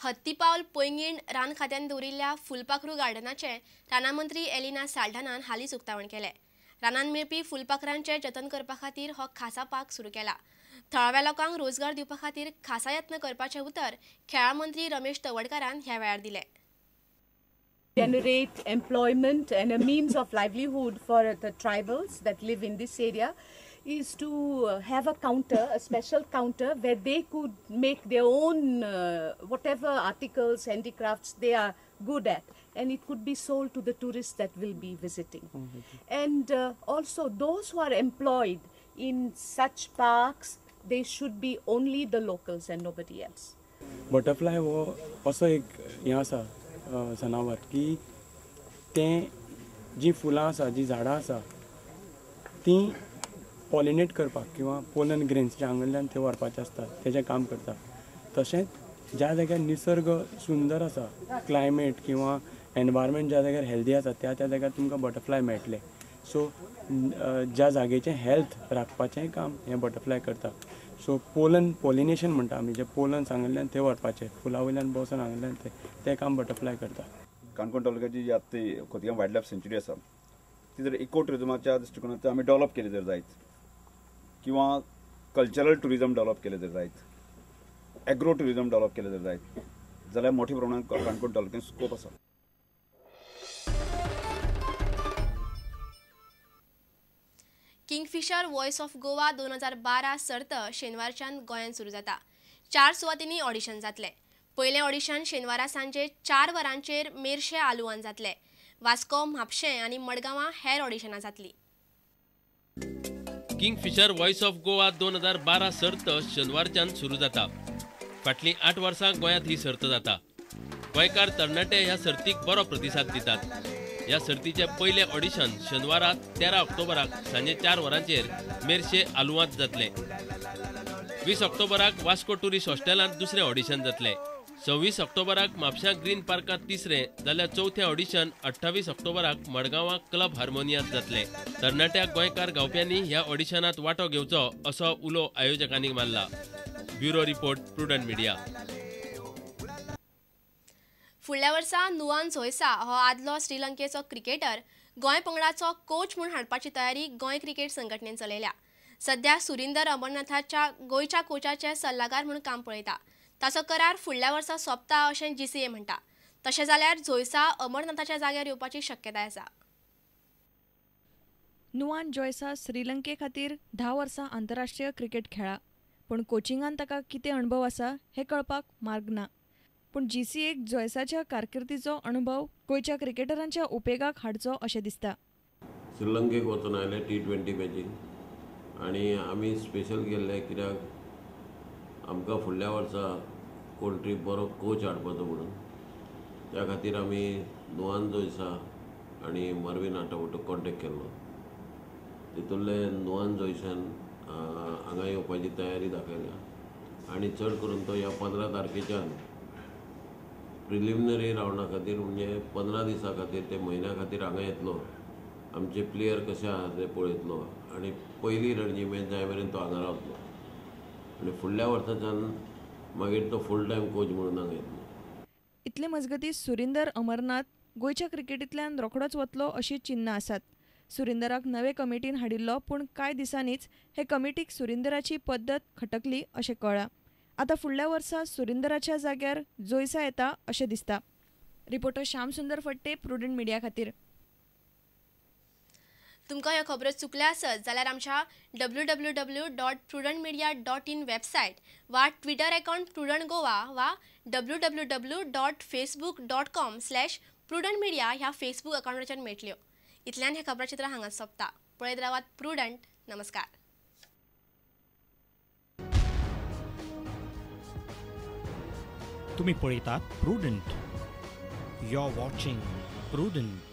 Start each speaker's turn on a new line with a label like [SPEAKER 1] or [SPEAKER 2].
[SPEAKER 1] हत्तीपावल पैंगीण रान खात्यान दवरिल्ल्या फुलपाखरू गार्डनाचें रानामंत्री एलिना साल्ढाणान हालींच उक्तावण केलें. रानान मेळपी फुलपाखरांचें जतन करपा खातीर हो खासा पार्क सुरू केला. थळाव्या लोकांक रोजगार दिवपा खातीर खासा यत्न करपाचें उतर खेळां मंत्री रमेश तवडकारान ह्या वेळार दिलें.
[SPEAKER 2] Generate employment and a means of livelihood for the tribals that live in this area is to have a counter, a special counter where they could make their own whatever articles, handicrafts they are good at, and it could be sold to the tourists that will be visiting. And also those who are employed in such parks, they should be only the locals and nobody else.
[SPEAKER 3] Butterfly हो असो एक हें आसा जनावर की तें जीं फुलां आसा, जीं झाडां आसा तीं पॉलिनेट करपाक किंवा पोलन ग्रेन्स जे हांगल्यान ते व्हरपाचे आसता तेजें काम करता. तशेंच ज्या जाग्यार निसर्ग सुंदर आसा, क्लायमेट किंवा एनवायरमेंट ज्या जाग्यार हेल्दी आसा त्या त्या जाग्यार तुमकां बटरफ्लाय मेळटले. सो ज्या जागेचें हेल्थ राखपाचें काम हें बटरफ्लाय करता. सो पोलन पॉलिनेशन म्हणटा आमी, जे पोलन हांगल्यान ते व्हरपाचें, फुलां वयल्यान बसून हांगल्यान तें काम बटरफ्लाय करता.
[SPEAKER 4] काणकोण तालुक्याची जी आतां ती खोतिगांव वायल्ड लायफ सँच्युरी आसा ती जर इको ट्युरिजमाच्या दृश्टिकोनांतल्यान आमी डेव्हलप केली जर जायत किंवा कल्चरल ट्युरिजम डेव्हलप केलें जर जायत, एग्रो ट्युरिजम डेव्हलप केलें जर जायत जाल्यार मोठ्या प्रमाणात काणकोण तालुक्यांत स्कोप आसा.
[SPEAKER 1] किंगफिशर वॉयस ऑफ गोवा 2012 सर्त शेनवारच्यान गोंयांत सुरू जाता. 4 सुवातींनी ऑडिशन जातलें. पयलें ऑडिशन शेनवारा सांजे 4 वरांचेर मेरशे आलुवान जातलें. वास्को, म्हापशें आनी मडगांवां हेर ऑडिशनां जातलीं.
[SPEAKER 5] किंगफिशर वॉयस ऑफ गोवा 2012 सर्त शेनवारच्यान सुरू जाता. फाटलीं 8 वर्सां गोंयांत ही सर्त जाता. गोंयकार तरणाटे ह्या सर्तीक बरो प्रतिसाद दितात. ह्या सर्तीचें पयलें ऑडिशन शेनवारा 13 ऑक्टोबराक सांजे 4 वरांचेर मेरशे आलुवांत जातलें. 20 ऑक्टोबराक वास्को ट्युरिस्ट हॉस्टेलांत दुसरें ऑडिशन जातलें. 26 ऑक्टोबराक म्हापशां ग्रीन पार्कांत तिसरें जाल्यार चवथें ऑडिशन 28 ऑक्टोबराक मडगांवां क्लब हार्मोनियांत जातलें. तरणाट्या गोंयकार गावप्यांनी ह्या ऑडिशनांत वांटो घेवचो असो उलो आयोजकांनी मारला. Bureau report, Prudent Media.
[SPEAKER 1] फुडल्या वर्सा नुवान झोयसा हो आदलो श्रीलंकेचो क्रिकेटर गोंय पंगडाचो कोच म्हूण हाडपाची तयारी गोंय क्रिकेट संघटनेन चलयल्या. सध्या सुरिंदर अमरनाथाच्या गोंयच्या कोचाचे सल्लागार म्हूण काम पळयता. ताचो करार फुडल्या वर्सा सोंपता अशें जीसीए म्हणटा. तशें जाल्यार झोयसा अमरनाथाच्या जाग्यार येवपाची शक्यताय आसा.
[SPEAKER 6] नुवान जोयसा श्रीलंके खातीर 10 वर्सां आंतरराष्ट्रीय क्रिकेट खेळा, पूण कोचिंगान ताका कितें अणभव आसा हें कळपाक मार्ग ना. पूण जीसीएक जोयसाच्या कारकिर्दीचो अणभव गोंयच्या क्रिकेटरांच्या उपेगाक हाडचो अशें दिसता.
[SPEAKER 7] श्रीलंकेक वचून आयले T20 मॅचीक आनी आमी स्पेशल गेल्ले कित्याक आमकां फुडल्या वर्सा कोण तरी बरो कोच हाडपाचो म्हणून. त्या खातीर आमी नुवान जोयसा आनी मर्विन आटावटो कॉन्टेक्ट केल्लो. तितूंतले नुवान जोयसान हांगा येवपाची तयारी दाखयल्या आनी चड करून तो ह्या 15 तारखेच्यान प्रिलिमिनरी रावंडा खातीर म्हणजे 15 दिसां खातीर ते म्हयन्या खातीर हांगा येतलो, आमचे प्लेयर कशे आहा ते पळयतलो आनी पयली रणजी मॅच जाय मेरेन तो हांगा रावतलो आनी फुडल्या वर्साच्यान मागीर तो फूल टायम कोच म्हणून हांगा येतलो.
[SPEAKER 6] इतले मजगतीं सुरिंदर अमरनाथ गोंयच्या क्रिकेटींतल्यान रोखडोच वतलो अशी चिन्नां आसात. सुरिंदराक नवे कमिटीन हाडिल्लो, पूण कांय दिसांनीच हे कमिटीक सुरिंदराची पद्दत खटकली अशें कळ्ळां. आतां फुडल्या वर्सा सुरिंदराच्या जाग्यार जोयसा येता अशें दिसता. Reporter Shyam Sundar Phadte, Prudent Media खातीर.
[SPEAKER 1] तुमकां ह्यो खबरो चुकल्या आसत जाल्यार आमच्या www.prudentmedia.in website वा ट्विटर अकाउंट प्रुडंट गोवा वा www.facebook.com/prudentmedia ह्या फेसबूक अकाउंटाचेर मेळटल्यो. इतल्यान हें खबराचित्र हांगा सोंपता. पळयत रावात प्रुडंट. नमस्कार.
[SPEAKER 8] तुम्ही पळयतात Prudent. You are watching Prudent.